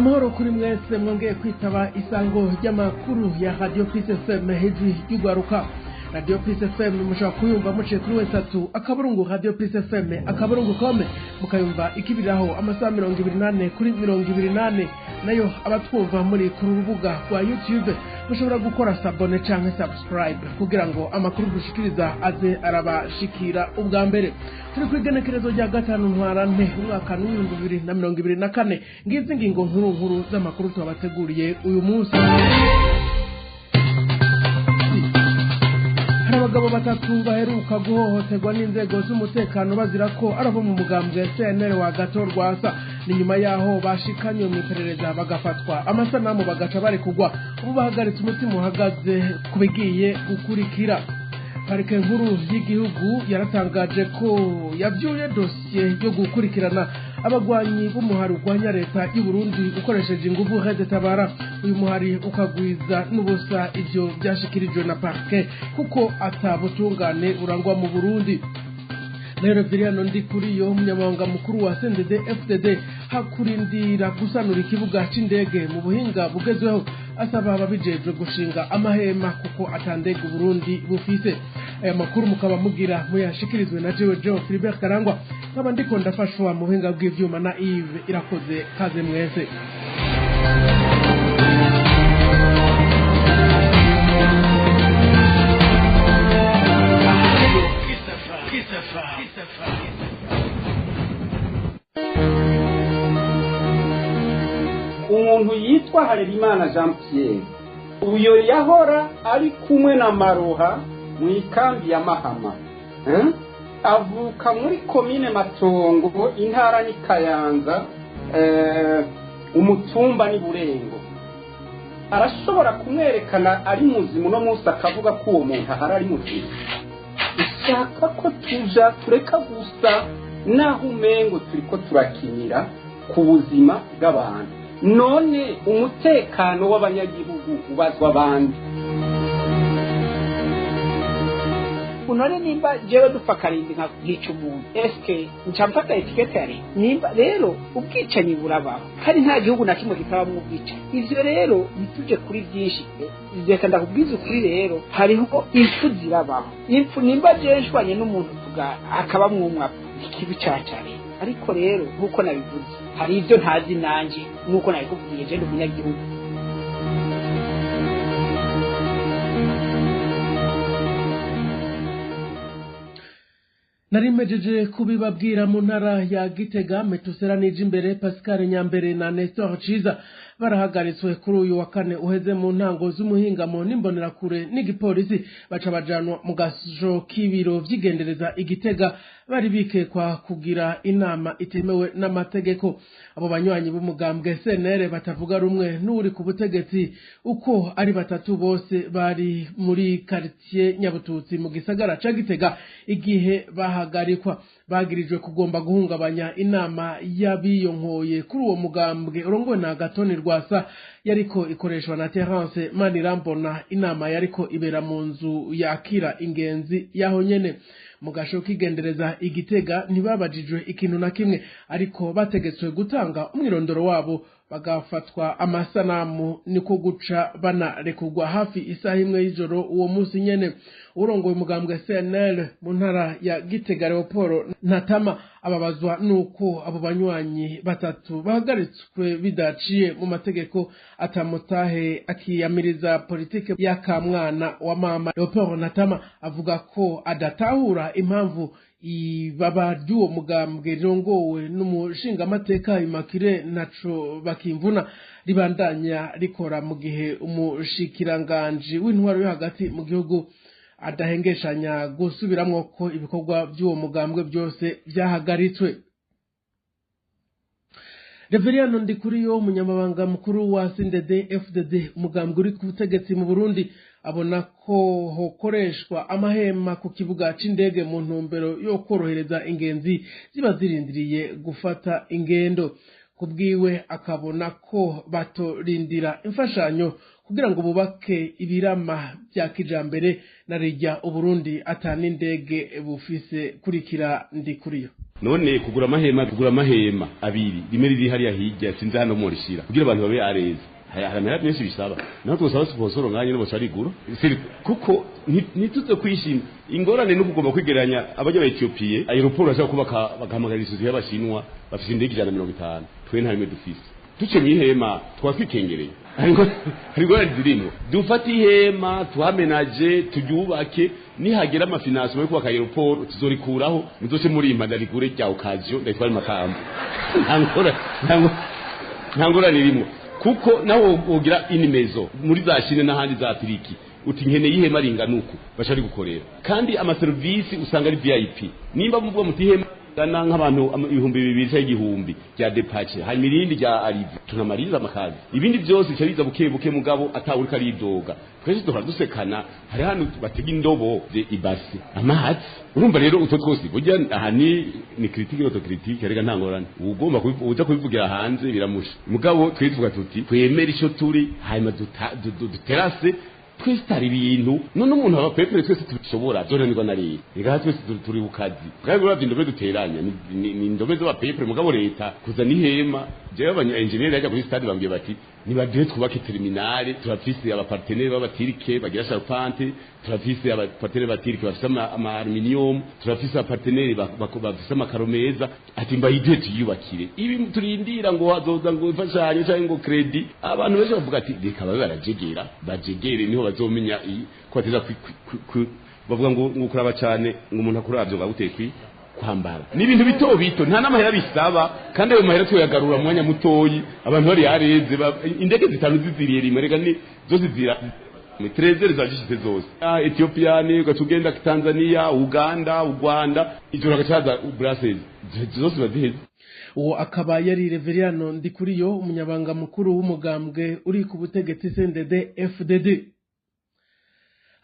Amahoro kuri mwese mwongeye kwitaba isango ry'amakuru ya Radio Peace FM, ijwi ry'ugwaruka. Radio Peace FM mushobora kuyumva muciye kuri w.radiopeacefm.com, mukayumva ikibiraho amasaha 24/24. Nayo abatwumva muri kuri rubuga rwa YouTube, mushobora gukora s'abonner canke subscribe kugira ngo amakuru dushikiriza aze arabashikira ubwa mbere. Turi ku igenekerezo rya 5 Ntwarante umwaka w'2024. Ngizi ingingo nkuru nkuru z'amakuru tubateguriye uyu munsi. Abagabo batatu baheruka guhohoterwa n'inzego z'umutekano bazira ko arabo mu mugambwe CNL wa Gato Rwasa, ni nyuma yaho bashikanye mu iperereza bagafatwa amasanamu bagaca barekugwa. Ubu bahagaritse umutima uhagaze kubigiye gukurikira. Parike nkuru y'igihugu yaratangaje ko yavyuye dosiye yo gukurikirana abagwanyi b'umuhari urwanya leta y'u Burundi ukoresheje inguvu Red Tabara. Uyu muhari ukagwiza n'ubusa ivyo byashikirijwe na parke kuko atabutungane urangwa mu Burundi. Rero Viriano Ndikuriyo, umunyamabanga mukuru wa CNDD FDD, hakurindira gusanura ikibuga c'indege mu buhinga bugezweho, asaba ababijejwe gushinga amahema kuko atandege Burundi bufise. Aya makuru mukaba mugira muyashikirizwe na jewe Jean Philibert Karangwa, nkaba ndiko ndafashwa mu buhinga bw'ivyuma na Yves Irakoze. Kaze mwese. Umuntu yitwa Harerimana Jean Pierre, uyo yahora ari kumwe na Maroha mu ikambi ya Mahama, avuka muri komine Matongo, intara ni Kayanza, umutumba ni Burengo. Arashobora kumwerekana ari muzima uno munsi akavuga ko uwo muntu ahari ari muzima. Ishaka ko tuja tureka gusa naho umengo turiko turakinira ku buzima bw'abantu. None umutekano w'abanyagihugu ubazwa abandi. Unone nimba jewe dupfa karindwi nkica umuntu, eske nca mfata etikete ya leta? Nimba rero ubwicanyi burabaho kandi nta gihugu na kimwe kitabamwo ubwicanyi, ivyo rero ntituje kuri byinshi. Reka ndakubwiza ukuri rero, hariho impfu zirabaho. Impfu nimba jewe nshwanye n'umuntu tuga akabamwo umwe apfa, ikibi ca leta. Ariko rero nkuko nabivuze, hari ivyo ntazi nanje, nkuko nabikubwiye je ndi umunyagihugu. Narimejeje kubibabwira, mu ntara ya Gitega Metusera Nijimbere, Pascal Nyambere na Nestor Ciza barahagaritswe kuri uyu wa kane uheze mu ntango z'umuhingamo n'imbonerakure n'igipolisi, baca bajanwa mu gasho k'ibiro vy'igendereza Igitega. Bari bikekwa kugira inama itemewe n'amategeko. Abo banywanyi b'umugambwe CNL batavuga rumwe n'uri ku butegetsi uko ari batatu bose bari muri quartier Nyabututsi mu gisagara ca Gitega igihe bahagarikwa. Bagirijwe kugomba guhungabanya inama y'abiyonkoye kuri uwo mugambwe urongowe na Gatoni Rwasa, yariko ikoreshwa na Terence Manirambona. Inama yariko ibera mu nzu yakira ingenzi yaho nyene mu gasho k'igendereza Igitega. Ntibabajijwe ikintu na kimwe, ariko bategetswe gutanga umwirondoro wabo bagafatwa amasanamu, niko guca banarekurwa hafi isaha 1 y'ijoro uwo munsi nyene. Urongoye umugambwe CNL mu ntara ya Gitega, Leopold Ntatama, ababazwa nuko abo banywanyi batatu bahagaritswe bidaciye mu mategeko, atamutahe, akiyamiriza politike ya kamwana wa mama. Leopold Ntatama avuga ko adatahura impamvu ibaba ry'uwo mugambwe rirongowe n'umushingamateka Immaculée Ntaco Bakimvuna ribandanya rikora mu gihe umushikiranganji w'intwaro yo hagati mu gihugu adahengeshanya gusubiramwo ko ibikorwa by'uwo mugambwe byose byahagaritswe. Reveriyano Ndikuriyo, umunyamabanga mukuru wa CNDD FDD, umugambwe uri ku butegetsi mu Burundi, abona ko hokoreshwa amahema ku kibuga c'indege mu ntumbero yo korohereza ingenzi ziba zirindiriye gufata ingendo. Kubwiwe akabona ko batorindira imfashanyo kugira ngo bubake ibirama bya kijambere, na rijya Uburundi ata n'indege bufise. Kurikira Ndikuriyo. None kugura amahema abiri, rimwe riri hariya hirya, sinzi hano morishira, kugira abantu babe areza, hari amahera menshi bisaba. Naho twosaba sponsor nganye no basharigura, kuko ntituze kwishima. Ingorane no kugomba kwigeranya abajya ba Ethiopie, aéroport bashaka kubaka, bagahamagara isuzi y'abashinwa bafise indege 150, twe nta rimwe dufise. Tuce mw'ihema twakwikengereye, hari ingorane zirimo. Dufate ihema tuhamenaje, turyubake, nihagera amafinancement yo kubaka aéroport tuzorikuraho, muzoce murimpa ndarigure rya occasion, ndayitware Makamba. Nta ngorane irimo, kuko nawe wogira inimezo muri za Chine n'ahandi za Afiriki, uti nkeneye ihema ringana uku, bashari gukorera. Kandi amaserivisi usanga ari VIP. Nimba muvuga muti ihema gana nk'abantu 2000 cyangwa 1000 rya départ, hanyuma irindi rya arrivée, tunamariza amakazi, ibindi byose bica biza buke buke, mugabo atawuriko aridoga. Twese duhora dusekana, hari hano batega indobo de ibasi amazi. Urumva rero utwo twose burya aha ni critique, autocritique. Rega nta ngorane, ugomba uza kubivugira hanze biramusha, mugabo twivuga tuti twemere ico turi, hanyuma duterase twesitara ibintu. None umuntu aba peuple twese tubishobora, byonanirwa na leta? Reka twese turi bukazi kandi uravye indome duteranya ni indome z'aba peuple, mugabo leta kuzana ihema. Jewe abanya engineer yajya kuri stade bambwiye bati nibaduhe twubake terminal, turafise abapartenaires b'abatirike bagira charpente, turafise abapartenaires b'abatirike bafise ama aluminium, turafise abapartenaires bafise amakaro meza, ati mbayiduhe tuyubakire. Ibi turindira ngo hazoza ngo imfashanyo cyangwa ngo crédit, abantu benshi bavuga ati reka babe barajegera, bajegere, niho bazomenya ko bateza. Bavuga ngo kuraba cyane, ngo umuntu akuravyo ngo aguteye kwambara. Ni ibintu bito bito, nta n'amahera bisaba, kandi ayo mahera tuyagarura mu mwanya mutoyi. Abantu bari yareze, indege zitanu ziziriye rimwe, rega ni zose zira trezere zajishitse zose. Ethiopia ni ugaca ugenda Tanzania, Uganda, u Rwanda, ijoro hagaca Brussels, zose baziheze. Uwo akaba yari Reveriyano Ndikuriyo, umunyabanga mukuru w'umugambwe uri ku butegetsi CNDD FDD.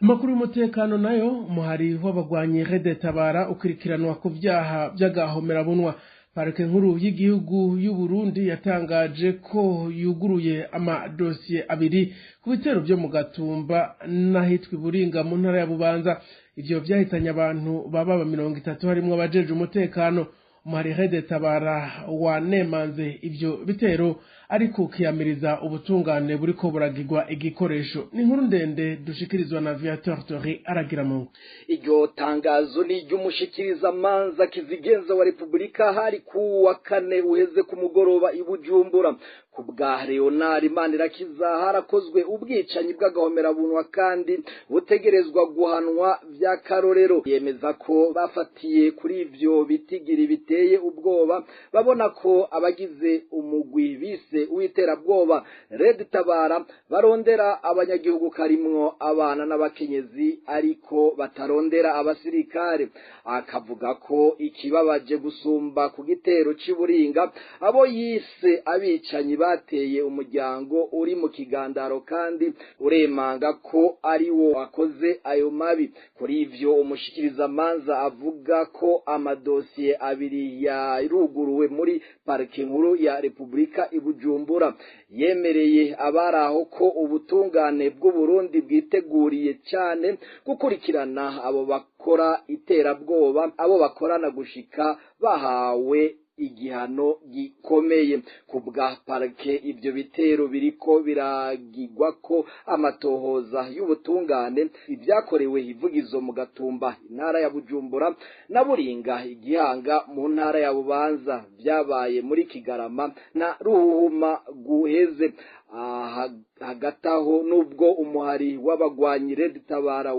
Amakuru y'umutekano nayo, umuhari w'abagwanyi Red Tabara ukurikiranwa ku vyaha vy'agahomerabunwa. Parike nkuru y'igihugu y'u Burundi yatangaje ko yuguruye amadosiye abiri ku bitero vyo mu Gatumba n'ahitwa Iburinga mu ntara ya Bubanza. Ivyo vyahitanye abantu baba 30, harimwo abajeje umutekano. Umuhari Red Tabara wanemanze ivyo bitero, ariko ukiyamiriza ubutungane buriko buragirwa igikoresho. Ni inkuru ndende dushikirizwa na Viateur Tori Aragiramungu. Iryo tangazo ni iry'umushikirizamanza kizigenza wa Repubulika, hari ku wa kane uheze ku mugoroba i Bujumbura. Ku bwa Leonard Manirakiza, harakozwe ubwicanyi bw'agahomerabunwa kandi butegerezwa guhanwa vy'akarorero. Yemeza ko bafatiye kuri ivyo bitigiri biteye ubwoba, babona ko abagize umugwi bise uw'iterabwoba Red Tabara barondera abanyagihugu karimwo abana n'abakenyezi, ariko batarondera abasirikare. Akavuga ko ikibabaje gusumba ku gitero c'Iburinga, abo yise abicanyi bateye umuryango uri mu kigandaro, kandi uremanga ko ari wo wakoze ayo mabi. Kuri ivyo, umushikirizamanza avuga ko amadosiye abiri yaruguruwe muri parike nkuru ya Repubulika i Bujumbura. Yemereye abari aho ko ubutungane bw'Uburundi bwiteguriye cyane gukurikirana abo bakora iterabwoba, abo bakorana, gushika bahawe igihano gikomeye. Ku bwa parike, ibyo bitero biriko biragigwa ko amatohoza y'ubutungane. Ibyakorewe Ivugizo mu Gatumba, intara ya Bujumbura, na Buringa Igihanga mu ntara ya Bubanza, byabaye muri Kigarama na Ruhuhuma guheze. Hagati aho, nubwo umuhari w'abagwanyi Red Tabara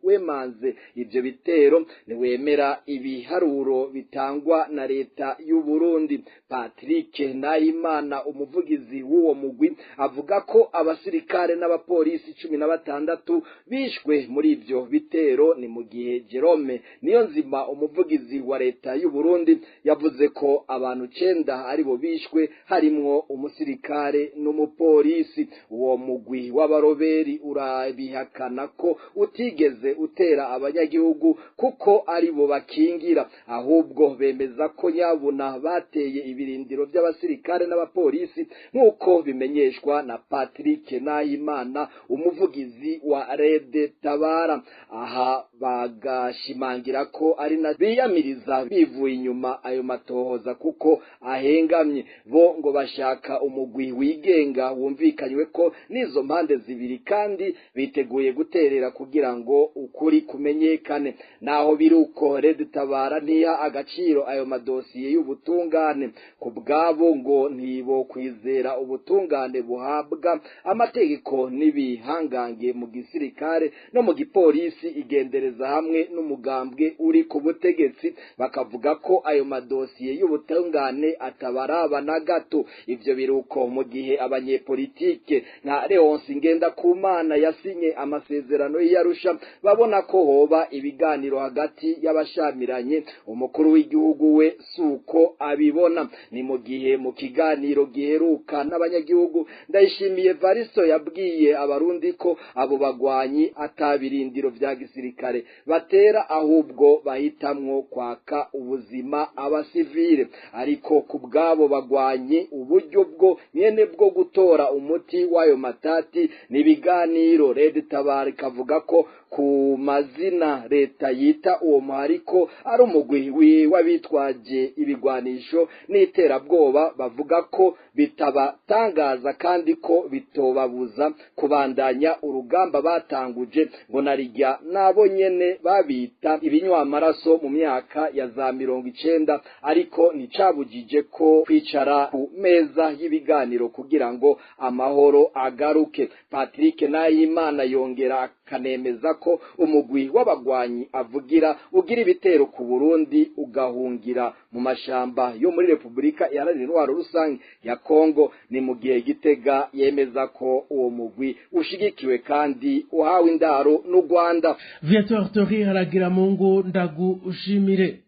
wemanze ibyo bitero, ntiwemera ibiharuro bitangwa na leta y'u Burundi. Patrick Nahimana, umuvugizi w'uwo mugwi, avuga ko abasirikare n'abapolisi 16 bishwe muri ibyo bitero. Ni mu gihe Jerome Niyonzima, umuvugizi wa leta y'u Burundi, yavuze ko abantu cenda aribo bishwe, harimwo umusirikare n'umupolisi. Uwo Uwo mugwi w'abaroberi urabihakana ko utigeze utera abanyagihugu kuko ari bo bakingira, ahubwo bemeza ko nyabuna bateye ibirindiro by'abasirikare n'abapolisi, nk'uko bimenyeshwa na Patrick Nahimana, umuvugizi wa Red Tabara. Aha bagashimangira ko ari na biyamiriza bivuye inyuma ayo matohoza kuko ahengamye. Bo ngo bashaka umugwi wigenga wumvikanywe ko n'izo mpande zibiri, kandi biteguye guterera kugira ngo ukuri kumenyekane. Naho biruko, Red Tabara ntiha agaciro ayo madosiye y'ubutungane. Ku bwabo ngo ntibo kwizera ubutungane buhabwa amategeko n'ibihangange mu gisirikare no mu gipolisi igendereza hamwe n'umugambwe uri ku butegetsi, bakavuga ko ayo madosiye y'ubutungane atabaraba na gato. Ivyo biruko mu gihe abanyepolitike nka Leonce Ngendakumana yasinye amasezerano y'Arusha babona ko hoba ibiganiro hagati y'abashamiranye. Umukuru w'igihugu we suko abibona. Ni mu gihe mu kiganiro giheruka n'abanyagihugu, Ndayishimiye Varisto yabwiye abarundi ko abo bagwanyi atabirindiro vya gisirikare batera, ahubwo bahitamwo kwaka ubuzima abasivile. Ariko ku bwabo bagwanyi, uburyo bwo nyene bwo gutora umuti w'ayo matati n'ibiganiro. Red Tabara ikavuga ko ku mazina leta yita uwo muhariko ari umugwi w'abitwaje ibigwanisho n'iterabwoba, bavuga ko bitabatangaza kandi ko bitobabuza kubandanya urugamba batanguje, ngo narijya nabo nyene babita ibinywamaraso mu myaka ya za 90, ariko nticabujije ko kwicara ku meza y'ibiganiro kugira ngo amahoro agaruke. Patrick Nahimana yongera akanemeza ko umugwi w'abagwanyi avugira ugira ibitero ku Burundi ugahungira mu mashamba yo muri Repubulika Iharanira Intwaro Rusange ya Kongo. Ni mu gihe Gitega yemeza ko uwo mugwi ushigikiwe kandi uhawe indaro n'u Rwanda. Viateur Tori haragira mungu ndagushimire.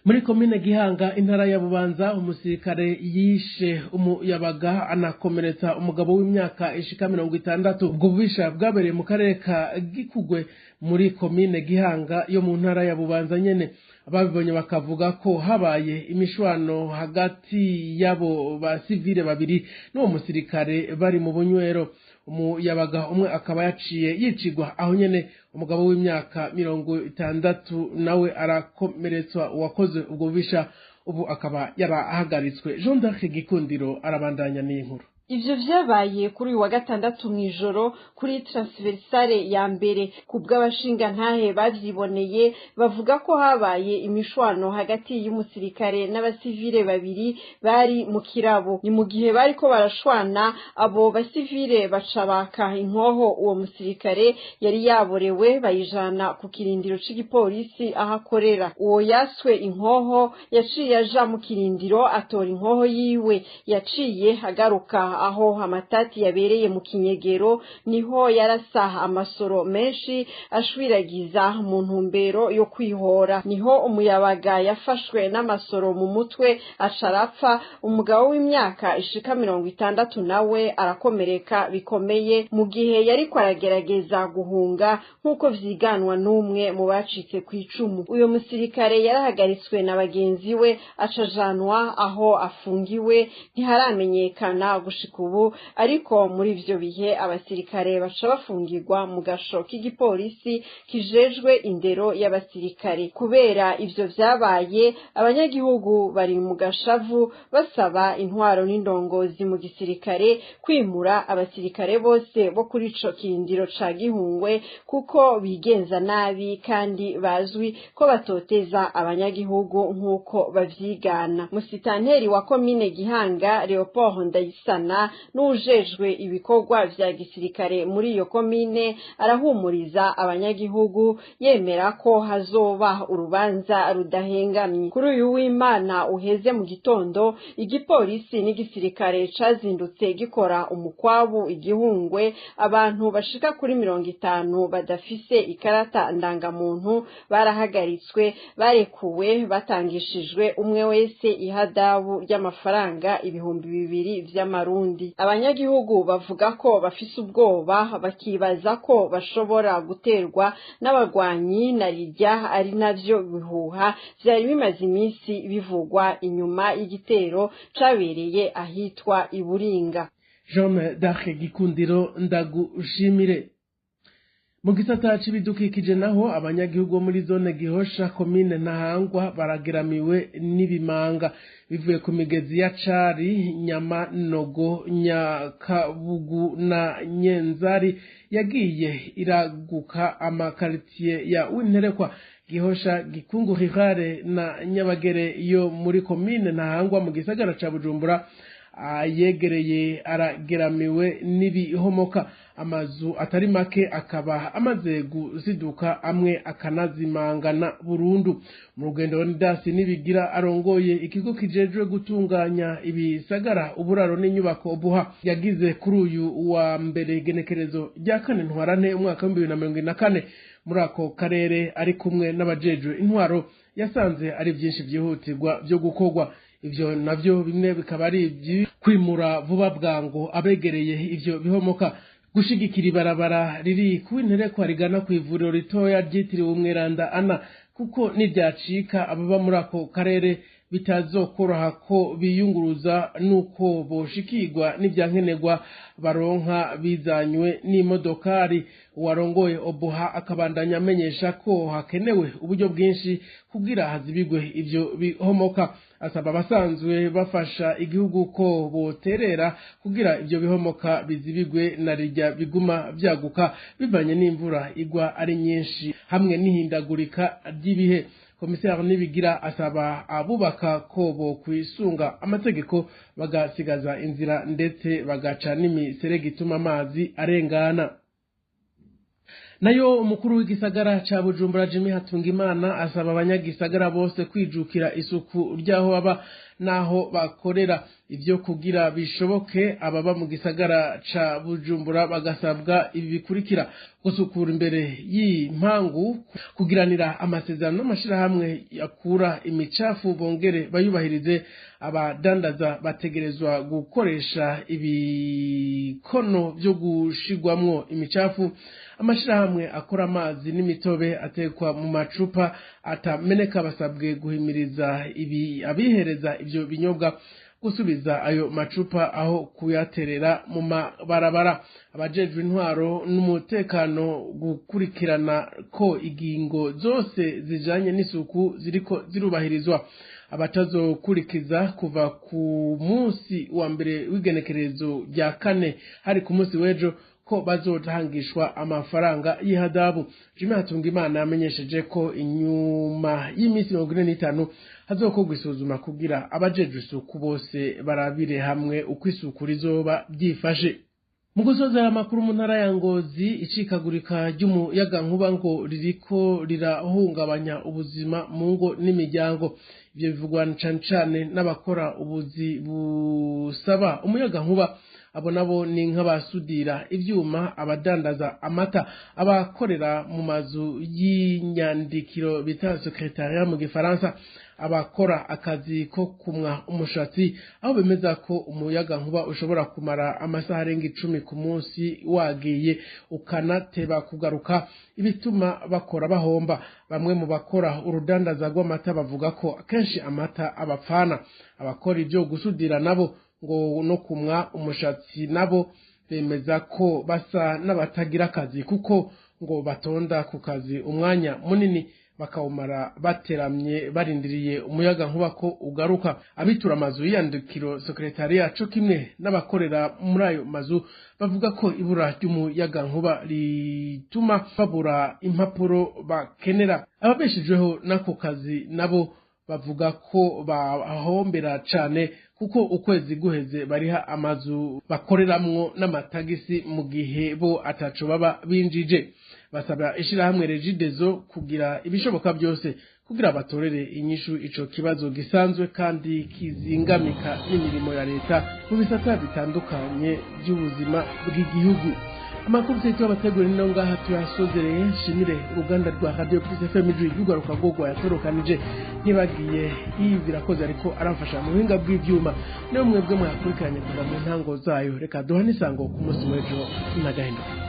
Muri komine Gihanga, intara ya Bubanza, umusirikare yishe umuyabaga anakomeretsa umugabo w'imyaka ishika 60. Ubwo bubisha bwabereye mu karere ka Gikugwe muri komine Gihanga yo mu ntara ya Bubanza nyene. Ababibonye bakavuga ko habaye imishwano hagati y'abo basivile babiri n'uwo musirikare bari mu bunywero, umuyabaga umwe akaba yaciye yicigwa aho nyene, umugabo w'imyaka 60 nawe arakomeretswa. Uwakoze ubwo bubisha ubu akaba yarahagaritswe. Jean d'Arc Gikundiro arabandanya n'inkuru. Ivyo vyabaye kuri uyu wa gatandatu mw'ijoro kuri transversale ya mbere. Ku bw'abashingantahe bavyiboneye, bavuga ko habaye imishwano hagati y'umusirikare n'abasivile babiri bari mu kirabo. Ni mu gihe bariko barashwana, abo basivile baca baka inkoho uwo musirikare yari yaborewe, bayijana ku kirindiro c'igipolisi aho akorera. Uwo yaswe inkoho yaciye aja mu kirindiro atora inkoho yiwe, yaciye agaruka aho amatati yabereye mu kinyegero, niho yarasa amasoro menshi ashwiragiza mu ntumbero yo kwihora. Niho umuyabaga yafashwe n'amasoro mu mutwe acarapfa, umugabo w'imyaka ishika 60 nawe arakomereka bikomeye mu gihe yariko aragerageza guhunga, nk'uko vyiganwa n'umwe mu bacitse kw'icumu. Uyo musirikare yarahagaritswe na bagenzi we acajanwa aho afungiwe, ntiharamenyekana gushika ubu. Ariko muri ivyo bihe abasirikare baca bafungirwa mu gasho k'igipolisi kijejwe indero y'abasirikare. Kubera ivyo vyabaye, abanyagihugu bari mu gashavu, basaba intwaro n'indongozi mu gisirikare kwimura abasirikare bose bo kuri ico kirindiro ca Gihungwe, kuko bigenza nabi kandi bazwi ko batoteza abanyagihugu nk'uko bavyigana. Musitanteri wa komine Gihanga, Leopold Ndayisana, n'ujejwe ibikorwa vya gisirikare muri iyo komine, arahumuriza abanyagihugu yemera ko hazoba urubanza rudahengamye. Kuri uyu w'Imana uheze mu gitondo, igipolisi n'igisirikare cazindutse gikora umukwabu igihungwe, abantu bashika kuri 50 badafise ikarata ndangamuntu barahagaritswe, barekuwe batangishijwe umwe wese ihadabu ry'amafaranga 2000 vy'amarundi. Burundi. Abanyagihugu bavuga ko bafise ubwoba, bakibaza ko bashobora guterwa n'abagwanyi, na rirya ari navyo bihuha vyari bimaze iminsi bivugwa inyuma y'igitero cabereye ahitwa Iburinga. Jean d'Arc Gikundiro, ndagushimire. Mu gisata c'ibidukikije naho, abanyagihugu bo muri zone Gihosha, komine Ntahangwa, barageramiwe n'ibimanga bivuye ku migezi ya Cari, Nyamanogo, Nyakabugu na Nyenzari yagiye iraguka amakaritiye ya Winterekwa, Gihosha, Gikungu Rurale na Nyabagere yo muri komine Ntahangwa mu gisagara ca Bujumbura. Ayegereye arageramiwe n'ibihomoka, amazu atari make akaba amaze gusiduka, amwe akanazimangana burundu. Mu rugendo Dasi Nibigira arongoye ikigo kijejwe gutunganya ibisagara, uburaro n'inyubako Obuha yagize kuri uyu wa mbere, genekerezo rya 4 Ntwarante umwaka w'2024, muri ako karere ari kumwe n'abajejwe intwaro, yasanze ari byinshi byihutirwa byo gukorwa. Ivyo navyo bimwe bikaba ari kwimura vuba bwango abegereye ivyo bihomoka, gushigikira ibarabara riri ku Interekwa rigana ku ivuriro ritoya ryitiriwe Umweranda Ana, kuko niryacika ababa muri ako karere bitazokoroha ko biyunguruza, nuko boshikirwa n'ivyankenerwa baronka bizanywe n'imodokari. Uwarongoye Obuha akabandanya amenyesha ko hakenewe uburyo bwinshi kugira hazibigwe ivyo bihomoka. Asaba abasanzwe bafasha igihugu ko boterera kugira ivyo bihomoka bizibigwe, na rirya biguma vyaguka bivanye n'imvura igwa ari nyinshi hamwe n'ihindagurika ry'ibihe. Komiseri Nibigira asaba abubaka ko bo kwisunga amategeko, bagasigaza inzira ndetse bagaca n'imiserege ituma amazi arengana. Nayo umukuru w'igisagara ca Bujumbura, Jimmy Hatungimana, asaba abanyagisagara bose kwijukira isuku ry'aho baba naho bakorera. Ivyo kugira bishoboke, ababa mu gisagara ca Bujumbura bagasabwa ibi bikurikira: gusukura imbere y'impangu, kugiranira amasezerano n'amashirahamwe yakura imicafu bongere bayubahirize, abadandaza bategerezwa gukoresha ibikono vyo gushigwamwo imicafu, amashirahamwe akora amazi n'imitobe atekwa mu macupa atameneka basabwe guhimiriza ibi abihereza ivyo binyobwa gusubiza ayo macupa aho kuyaterera mu mabarabara, abajejwe intwaro n'umutekano gukurikirana ko ingingo zose zijanye n'isuku ziriko zirubahirizwa. Abatazokurikiza, kuva ku munsi wa mbere w'igenekerezo rya 4, hari ku munsi w'ejo, ko bazotangishwa amafaranga y'ihadabu. Jimmy Hatungimana yamenyesheje ko inyuma y'iminsi 45 hazokorwa isuzuma kugira abajejwe isuku bose barabire hamwe uko isuku rizoba ryifashe. Mu gusozera amakuru, mu ntara ya Ngozi icikagurika ry'umuyagankuba ngo ririko rirahungabanya ubuzima mu ngo n'imiryango. Ivyo bivugwa cane cane n'abakora ubuzi busaba umuyagankuba. Abo nabo ni nk'abasudira ivyuma, abadandaza amata, abakorera mu mazu y'inyandikiro bita secrétariat mu gifaransa, abakora akazi ko kumwa umushatsi, aho bemeza ko umuyaga nkuba ushobora kumara amasaha arenga 10 ku munsi wagiye, ukanateba kugaruka, ibituma bakora bahomba. Bamwe mu bakora urudandaza rw'amata bavuga ko akenshi amata abapfana. Abakora ibyo gusudira nabo ngo no kumwa umushatsi nabo bemeza ko basa n'abatagira akazi, kuko ngo batonda ku kazi umwanya munini bakawumara bateramye barindiriye umuyaga nkuba ko ugaruka. Abitura amazu y'iyandikiro secrétariat co kimwe n'abakorera muri ayo mazu bavuga ko ibura ry'umuyaga nkuba rituma babura impapuro bakenera. Ababeshejweho n'ako kazi nabo bavuga ko bahombera cane, kuko ukwezi guheze bariha amazu bakoreramwo n'amatagisi, mu gihe bo ataco baba binjije. Basaba ishirahamwe Regideso kugira ibishoboka byose kugira batorere inyishu ico kibazo gisanzwe kandi kizingamika n'imirimo ya leta mu bisata bitandukanye by'ubuzima bw'igihugu. Amakuru twari tubateguriye no ngaha tuyasozereye. Nshimire uruganda rwa Radio Plus FM ijwi ry'ugaruka rwo yatorokanije, ntibagiye Yves ariko aramfasha mu buhinga bw'ivyuma. Niyo mwebwe mwakurikiranye kuva mu ntango zayo, reka duhane isango ku munsi w'ejo n'agahinduka.